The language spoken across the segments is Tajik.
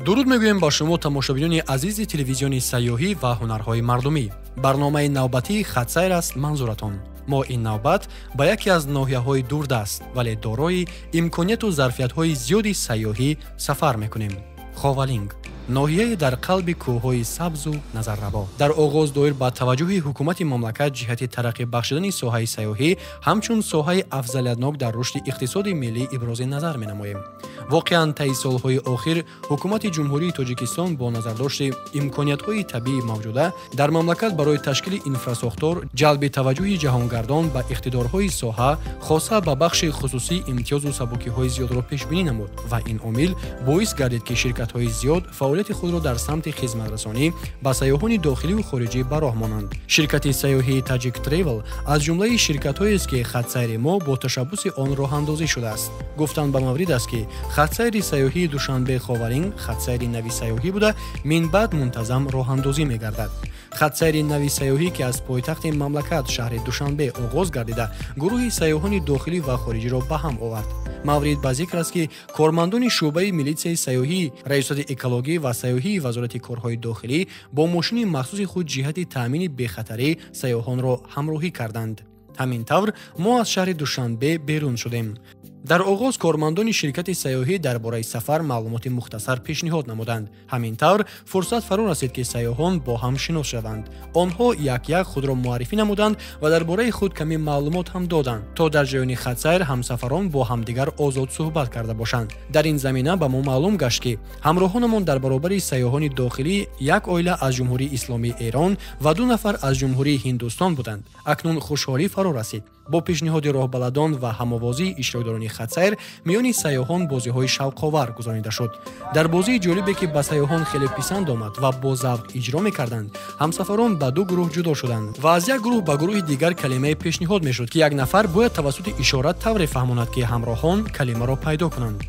Дуруд мегӯем ба шумо тамошобинони азизи телевизиони сайёҳӣ ва ҳунарҳои мардумӣ. Барномаи навбатии хатсайр аст манзуратон. Мо ин навбат ба яке аз ноҳияҳои дурдаст, вале дорои имконияту зарфиятҳои зиёди сайёҳӣ сафар мекунем. Ховалинг ноҳияе дар қалби кӯҳҳои сабзу назаррабо. Дар оғоз доир ба таваҷҷӯҳи ҳукумати мамлакат ҷиҳати тараққӣ бахшидани соҳаи сайёҳӣ ҳамчун соҳаи афзалиятнок дар рушди иқтисоди миллӣ ибрози назар менамоем. Воқеан, таи солҳои охир ҳукумати Ҷумҳурии Тоҷикистон бо назардошти имкониятҳои табиии мавҷуда дар мамлакат барои ташкили инфрасохтор, ҷалби таваҷҷӯҳи ҷаҳонгардон ба иқтидорҳои соҳа, хоса ба бахши хусусӣ имтиёзу сабукиҳои зиёдро пешбинӣ намуд ва ин омил боис гардид, ки ширкатҳои зиёд фаъолияти худро дар самти хизматрасонӣ ба сайёҳони дохиливу хориҷӣ ба роҳ монанд. Ширкати сайёҳии Таҷик Тревел аз ҷумлаи ширкатҳоест, ки хатсайри мо бо ташаббуси он роҳандозӣ шудааст. Гуфтан ба маврид аст, ки хатсайри сайёҳии Душанбе Ховалинг хатсайри нави сайёҳӣ буда, минбаъд мунтазам роҳандозӣ мегардад. Хатсайри нави сайёҳӣ, ки аз пойтахти мамлакат шаҳри Душанбе оғоз гардида, гурӯҳи сайёҳони дохилӣ ва хориҷиро ба ҳам овард. Маврид ба зикр аст, ки кормандони шӯъбаи милитсияи сайёҳӣ, раёсати экологӣ ва сайёҳии Вазорати корҳои дохилӣ бо мошини махсуси худ ҷиҳати таъмини бехатарӣ сайёҳонро ҳамроҳӣ карданд. Ҳамин тавр мо аз шаҳри Душанбе берун шудем. Дар оғоз кормандони ширкати сайёҳӣ дар бораи сафар маълумоти мухтасар пешниҳод намуданд. Ҳамин тавр фурсат фаро расид, ки сайёҳон бо ҳам шинос шаванд. Онҳо як-як худро муаррифӣ намуданд ва дар бораи худ каме маълумот ҳам доданд, то дар ҷараёни хатсайр ҳамсафарон бо ҳамдигар озод суҳбат карда бошанд. Дар ин замина ба мо маълум гашт, ки ҳамроҳонамон дар баробари сайёҳони дохилӣ як оила аз Ҷумҳурии Исломии Эрон ва 2 нафар аз Ҷумҳурии Ҳиндустон буданд. Акнун хушҳолӣ фаро расид. Бо пешниҳоди роҳбаладон ва ҳамовозии иштирокдорони хатсайр миёни сайёҳон бозиҳои шавқовар гузаронида шуд. Дар бозии ҷолибе, ки ба сайёҳон хеле писанд омад ва бо завқ иҷро мекарданд, ҳамсафарон ба 2 гурӯҳ ҷудо шуданд ва аз як гурӯҳ ба гурӯҳи дигар калимае пешниҳод мешуд, ки як нафар бояд тавассути ишора тавре фаҳмонад, ки ҳамроҳон калимаро пайдо кунанд.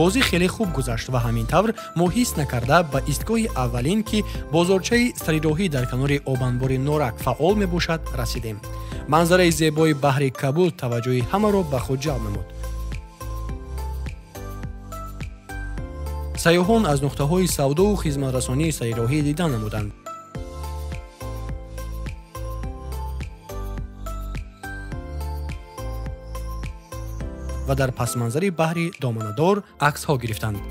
Бозӣ хеле хуб гузашт ва ҳамин тавр мо ҳис накарда ба истгоҳи аввалин, ки бозорчаи сарироҳӣ дар канори обанбори Норак фаъол мебошад, расидем. Манзараи зебои баҳри Кабул таваҷҷӯҳи ҳамаро ба худ ҷалб намуд. Сайёҳон аз нуқтаҳои савдову хизматрасонии сарироҳӣ дидан намуданд. Ва дар пасманзари баҳри доманадор аксҳо гирифтанд.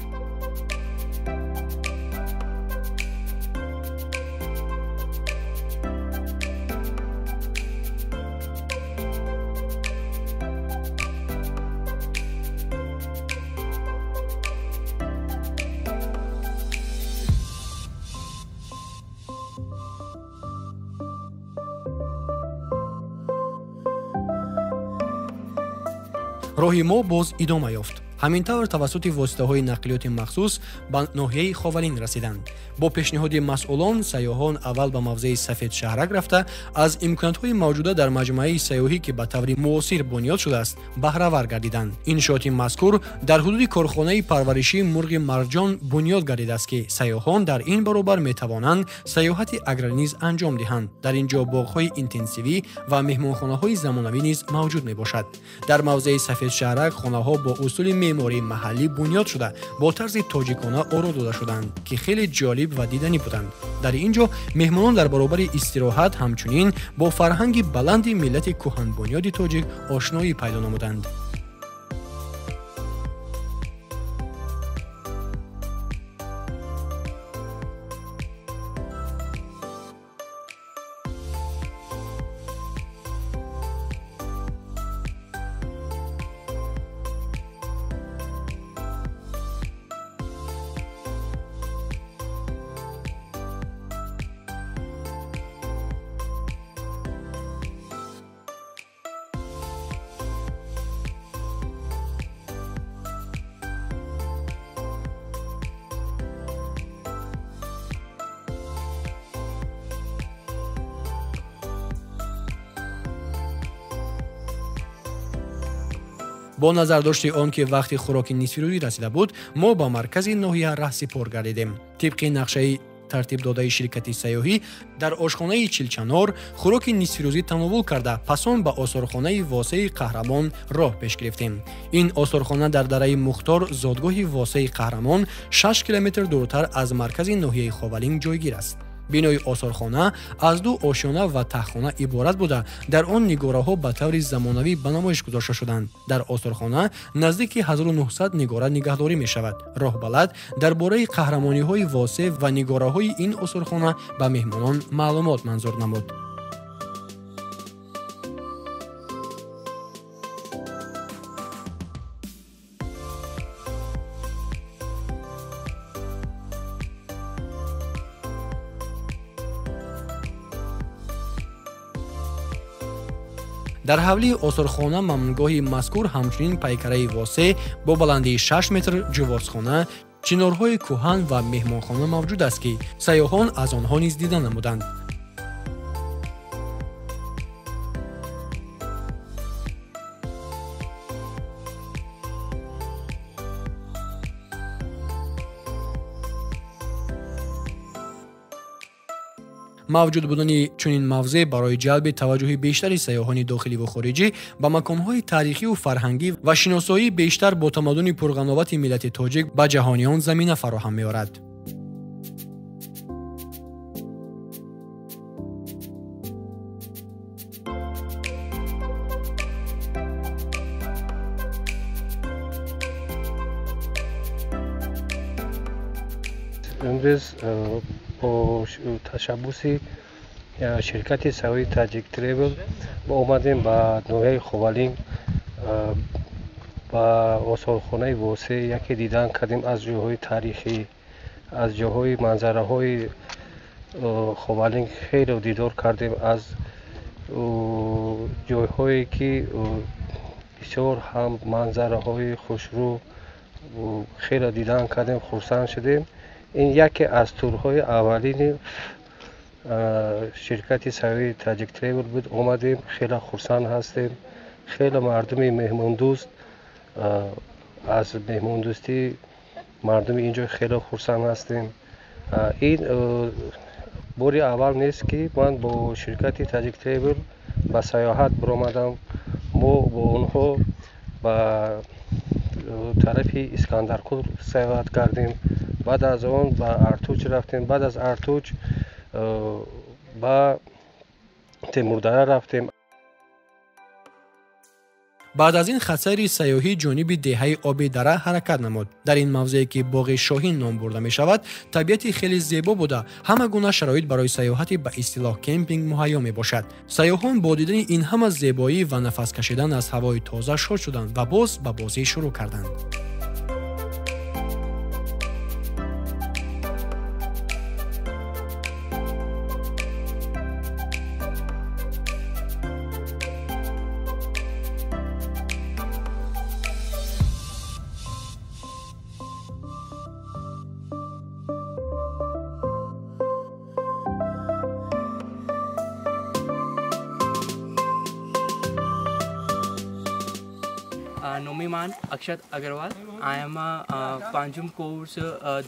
Роҳи мо боз идома ёфт. Ҳамин тавр тавассути воситаҳои нақлиёти махсус ба ноҳияи Ховалинг расиданд. Бо пешниҳоди масъулон сайёҳон аввал ба мавзеи Сафедшаҳрак рафта, аз имкониятҳои мавҷуда дар маҷмӯаи сайёҳӣ, ки ба таври муосир бунёд шудааст, баҳравар гардиданд. Иншооти мазкур дар ҳудуди корхонаи парваришии мурғи марҷон бунёд гардидааст, ки сайёҳон дар ин баробар метавонанд сайёҳати аграрӣ низ анҷом диҳанд. Дар ин ҷо боғҳои интенсивӣ ва меҳмонхонаҳои замонавӣ низ мавҷуд мебошад. Дар мавзеи Сафедшаҳрак хонаҳо бо усули меъмории маҳаллӣ бунёд шуда, бо тарзи тоҷикона оро дода шуданд, ки хеле ҷолиб ва диданӣ буданд. Дар ин ҷо меҳмонон дар баробари истироҳат ҳамчунин бо фарҳанги баланди миллати кӯҳанбунёди тоҷик ошноӣ пайдо намуданд. Бо назардошти он ки вақти хӯроки нисфирӯзӣ расида буд, мо ба маркази ноҳия раҳсипор гардидем. Тибқи нақшаи тартиб додаи ширкати сайёҳӣ дар ошхонаи Чилчанор хӯроки нисфирӯзӣ тановул карда, пасон ба осорхонаи Восеи Қаҳрамон роҳ пеш гирифтем. Ин осорхона дар дараи Мухтор, зодгоҳи Восеи Қаҳрамон, 6 километр дуртар аз маркази ноҳияи Ховалинг ҷойгир аст. Бинои осорхона аз ду ошёна ва таҳхона иборат буда, дар он нигораҳо ба таври замонавӣ ба намоиш гузошта шуданд. Дар осорхона наздики 1900 нигора нигаҳдорӣ мешавад. Роҳбалад дар бораи қаҳрамониҳои Восеъ ва нигораҳои ин осорхона ба меҳмонон маълумот манзур намуд. Дар ҳавлии осорхона мамнугоҳи мазкур ҳамчунин пайкараи Восеъ бо баландии 6 метр, ҷуворзхона, чинорҳои кӯҳан ва меҳмонхона мавҷуд аст, ки сайёҳон аз онҳо низ дида намуданд. Мавҷуд будани чунин мавзеъ барои ҷалби таваҷҷӯҳи бештари сайёҳони дохилӣ ва хориҷӣ ба маконҳои таърихиву фарҳангӣ ва шиносоии бештар бо тамаддуни пурғановати миллати тоҷик ба ҷаҳониён замина фароҳам меорад. Имрӯз бо ташаббуси ширкати сайёҳии Таҷик Тревел мо омадем ба ноҳияи Ховалинг, ба осорхонаи Восеъ. Яке дидан кардем аз ҷойҳои таърихӣ, аз ҷойҳои манзараҳои Ховалинг хеле дидор кардем, аз ҷойҳое ки бисёр ҳам манзараҳои хушрӯ хеле дидан кардем, хурсанд шудем. Ин яке аз турҳои аввалини ширкати сайёҳии Таҷик Тревел буд. Омадем, хеле хурсанд ҳастем. Хеле мардуми меҳмондӯст, аз меҳмондӯстии мардуми инҷо хеле хурсанд ҳастем. Ин бори аввал нест, ки ман бо ширкати Таҷик Тревел ба сайёҳат баромадам. Мо бо онҳо ба тарафи Искандаркӯл сайёҳат кардем, баъд аз он ба Артуч рафтем, баъд аз Артуч ба Темурдара рафтем. Баъд аз ин хатсайри сайёҳӣ ҷониби деҳаи Оби Дара ҳаракат намуд. Дар ин мавзее ки боғи Шоҳин ном бурда мешавад, табиати хеле зебо буда, ҳама гуна шароит барои сайёҳати ба истилоҳ кемпинг муҳайё мебошад. Сайёҳон бо дидани ин ҳама зебоӣ ва нафас кашидан аз ҳавои тоза шод шуданд ва боз ба бозӣ шурӯъ карданд. Номи ман Акшат Agarwal. I am a Panjum course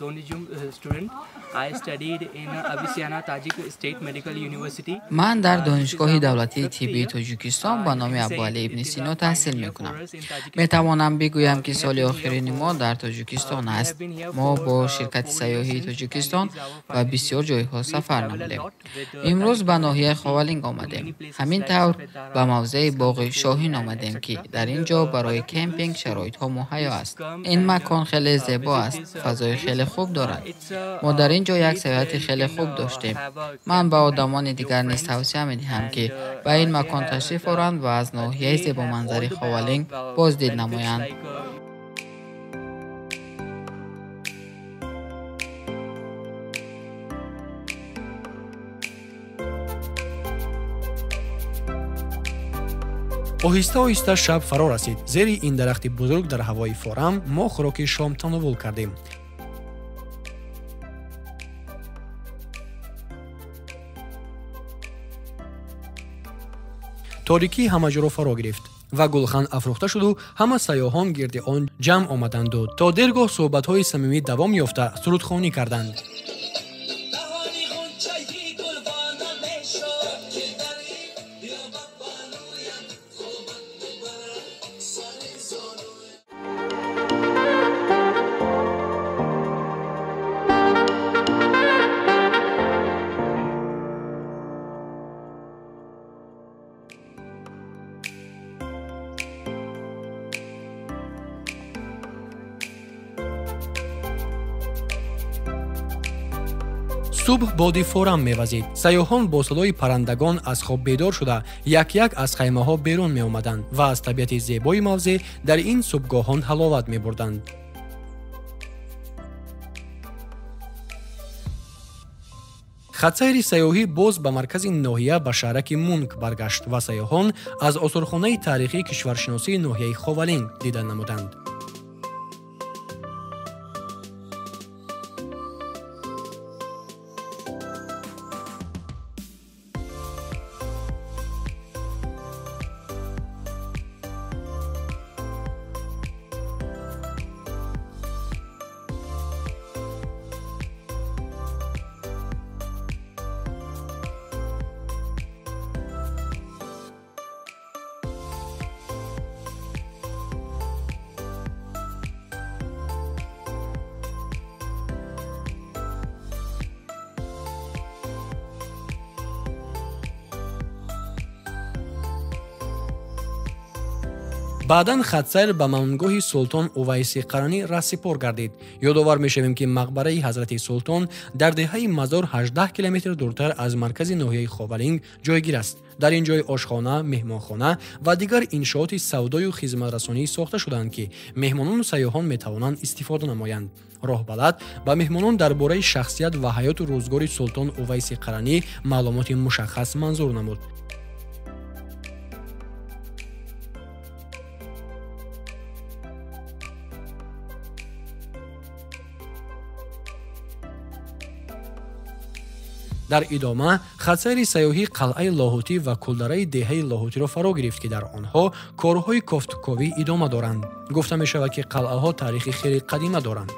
Donijum student. I studied in Avicenna Tajik State Medical University. Ман дар Донишгоҳи давлатии тиббии Тоҷикистон ба номи Абуалӣ ибни Сино таҳсил мекунам. Метавонам бигӯям, ки соли охирини мо дар Тоҷикистон аст. Мо бо ширкати сайёҳии Тоҷикистон ба бисёр ҷойҳо сафар намудем. Имрӯз ба ноҳияи Ховалинг омадем. Ҳамин тавр ба мавзеи боғи Шоҳин омадем, ки дар ин ҷо барои кемпинг шароитҳо муҳайё аст. Ин макон хеле зебо аст, фазои хеле хуб дорад. Мо дар ин ҷо як сайёҳати хеле хуб доштем. Ман ба одамони дигар низ тавсия медиҳам, ки ба ин макон ташриф оранд ва аз ноҳияи зебоманзари Ховалинг боздид намоянд. Оҳиста оҳиста шаб фаро расид. Зери ин дарахти бузург дар ҳавои форам мо хӯроки шом тановул кардем. Торикӣ ҳамаҷоро фаро гирифт. Ва гулхан афрӯхта шуду ҳама сайёҳон гирди он ҷамъ омаданду то дергоҳ суҳбатҳои самимӣ давом ёфта сурудхонӣ карданд. Субҳ боди форам мевазид. Сайёҳон бо садои паррандагон аз хоб бедор шуда, як-як аз хаймаҳо берун меомаданд ва аз табиати зебои мавзеъ дар ин субҳгоҳон ҳаловат мебурданд. Хатсайри сайёҳӣ боз ба маркази ноҳия ба шаҳраки Мунк баргашт ва сайёҳон аз осорхонаи таърихии кишваршиносии ноҳияи Ховалинг дида намуданд. Баъдан хатсайр ба мамонгоҳи Султон Увайси Қаранӣ раҳсипор гардид. Ёдовар мешавем, ки мақбараи ҳазрати Султон дар деҳаи Мазор 18 километр дуртар аз маркази ноҳияи Ховалинг ҷойгир аст. Дар ин ҷой ошхона, меҳмонхона ва дигар иншооти савдою хизматрасонӣ сохта шудаанд, ки меҳмонону сайёҳон метавонанд истифода намоянд. Роҳбалад ба меҳмонон дар бораи шахсият ва ҳаёту рӯзгори Султон Увайси Қаранӣ маълумоти мушаххас манзур намуд. Дар идома хатсайри сайёҳӣ қалъаи Лоҳутӣ ва кулдараи деҳаи Лоҳутиро фаро гирифт, ки дар онҳо корҳои кофтуковӣ идома доранд. Гуфта мешавад, ки қалъаҳо таърихи хеле қадима доранд.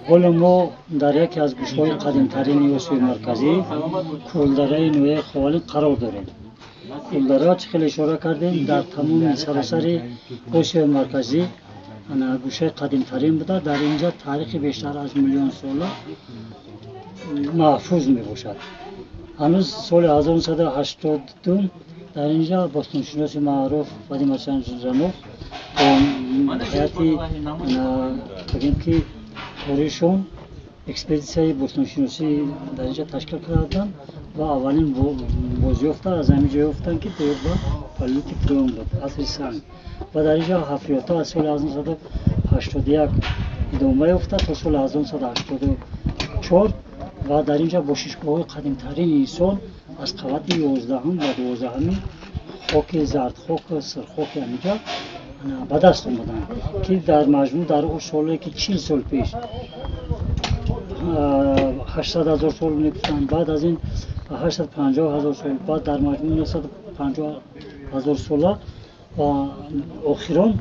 Ҳоло мо дар яке аз гӯшаҳои қадимтарини Осиёи Марказӣ, кулдараи ноҳияи Ховалинг қарор дорем. Кулдара, чӣ хеле ишора кардем, дар тамоми саросари Осиёи Марказӣ гӯшаи қадимтарин буда, дар инҷа таърихи бештар аз миллион сола маҳфуз мебошад. Ҳанӯз соли 1982 дар инҷа бостоншиноси маъруф Вадим Александрович Жданов бо ҳайати бигем ки коришон экспедитсияи бостоншиносӣ дар инҷа ташкил карданд ва аввалин бозёфта аз ҳамин ҷо ёфтанд, ки ба палеолити трём буд, асри санг. Ва дар инҷо ҳафриётҳо аз соли 1981 идома ёфта то соли 1984 ва дар инҷо бошишгоҳҳои қадимтарини инсон аз қабати 11 ва 12 хоки зардхок, сирхоки ҳаминҷо ба даст омаданд, ки дар маҷмӯъ дар он соле ки 40 сол пеш 800 ҳазор сол мегуфтанд, баъд аз ин 850 ҳазор сол, баъд дар маҷмӯъ 950 ҳазор сола ва охирон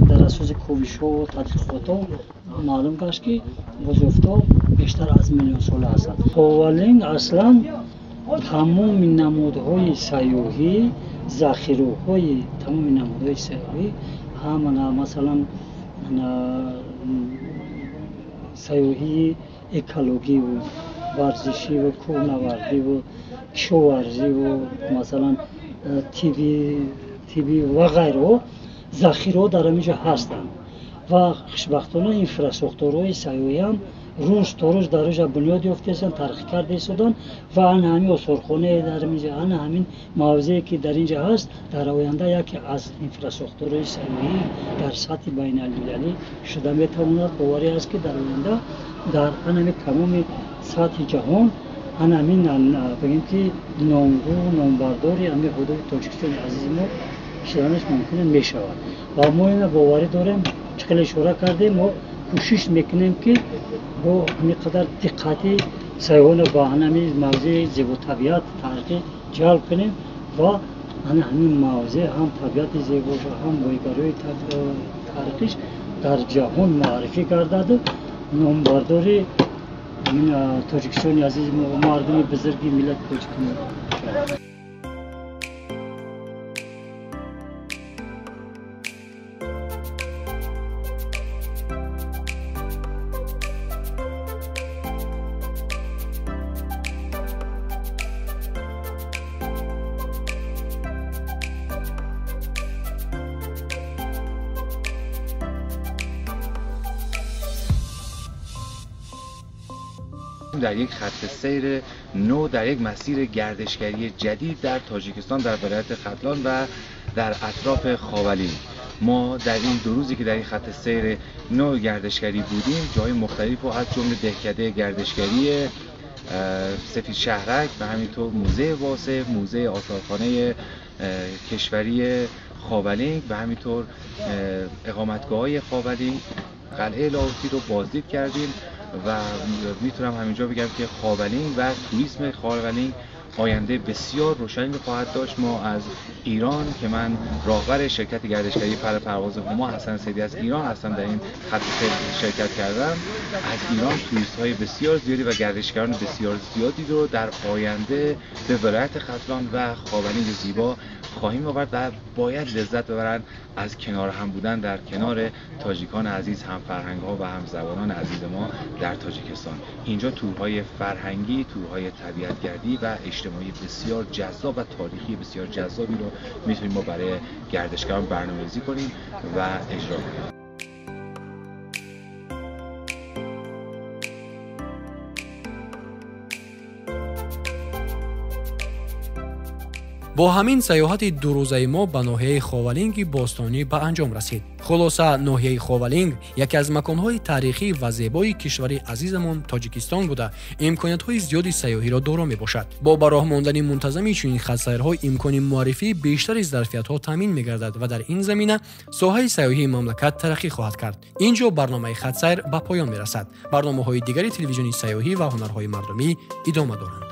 дар асоси ковишҳо ва тадқиқотҳо маълум гашт, ки бозёфтҳо бештар аз миллион сола ҳастанд. Ховалинг аслан тамоми намудҳои сайёҳӣ, захираҳои тамоми намудҳои сайёҳӣ, ҳама масалан сайёҳии экологиву варзишиву кӯҳнавардиву кишоварзиву масалан тиббӣ ва ғайраҳо захираҳо дар ҳамин ҷо ҳастанд ва хушбахтона инфрасохторҳои сайёҳӣ ҳам рӯз то рӯз дар инҷо бунёд ёфтаистанд, тараққӣ карда истоданд ва ана ҳамин осорхонае дар инҷо, ана ҳамин мавзее ки дар инҷо ҳаст, дар оянда яке аз инфрасохторҳои сайёҳӣ дар сатҳи байналмилалӣ шуда метавонад. Боварӣ аст, ки дар оянда дар ана ҳамин тамоми сатҳи ҷаҳон ана ҳамин бигем ки номгӯ номбардори ҳамин ҳудуди Тоҷикистони азизи мо шуданаш мумкин мешавад ва мо ина боварӣ дорем. Чӣ хеле ишора кардем, мо кӯшиш мекунем, ки Бо ҳамин қадар диққати сайёҳонро ба ҳамин мавзеи зеботабиат таърихӣ ҷалб кунем ва ҳамин мавзеъ ҳам табиати зебоша, ҳам бойгариҳои таърихиш дар ҷаҳон муаррифӣ гардаду номбардори ҳамин Тоҷикистони азизи мо ва мардуми бузурги миллати тоҷики мо. در یک خط سیر نو، در یک مسیر گردشگری جدید در تاجیکستان، در ولایت ختلان و در اطراف خاولینگ. ما در این دو روزی که در این خط سیر نو گردشگری بودیم، جای مختلف و از جمله دهکده گردشگری سفید شهرک و همینطور موزه واسه، موزه آثارخانه کشوری خاولینگ و همینطور اقامتگاه‌های خاولینگ، قلعه لاهوتی رو بازدید کردیم و میتونم همینجا بگم که خاولینگ و توریسم خاولینگ آینده بسیار روشنی خواهد داشت. ما از ایران که من راهبر شرکت گردشگری پر پرواز هما حسن سیدی از ایران هستم، در این خط شرکت کردم، از ایران توریست های بسیار زیادی و گردشگران بسیار زیادی رو در آینده به ولایت ختلان و خاولینگ زیبا خواهیم آورد و باید لذت ببرند از کنار هم بودن در کنار تاجیکان عزیز، هم فرهنگ ها و هم زبانان عزیز ما در تاجیکستان. اینجا تورهای فرهنگی، تورهای طبیعتگردی و اجتماعی بسیار جذاب و تاریخی بسیار جذابی رو میتونیم ما برای گردشگران برنامه‌ریزی کنیم و اجرا کنیم. Бо ҳамин сайёҳати дурӯзаи мо ба ноҳияи Ховалинги бостонӣ ба анҷом расид. Хулоса, ноҳияи Ховалинг яке аз маконҳои таърихӣ ва зебои кишвари азизамон Тоҷикистон буда, имкониятҳои зиёди сайёҳиро доро мебошад. Бо ба роҳ мондани мунтазами чунин хатсайрҳо имкони муаррифии бештари зарфиятҳо таъмин мегардад ва дар ин замина соҳаи сайёҳии мамлакат тараққӣ хоҳад кард. Ин ҷо барномаи хатсайр ба поён мерасад. Барномаҳои дигари телевизиони сайёҳӣ ва ҳунарҳои мардумӣ идома доранд.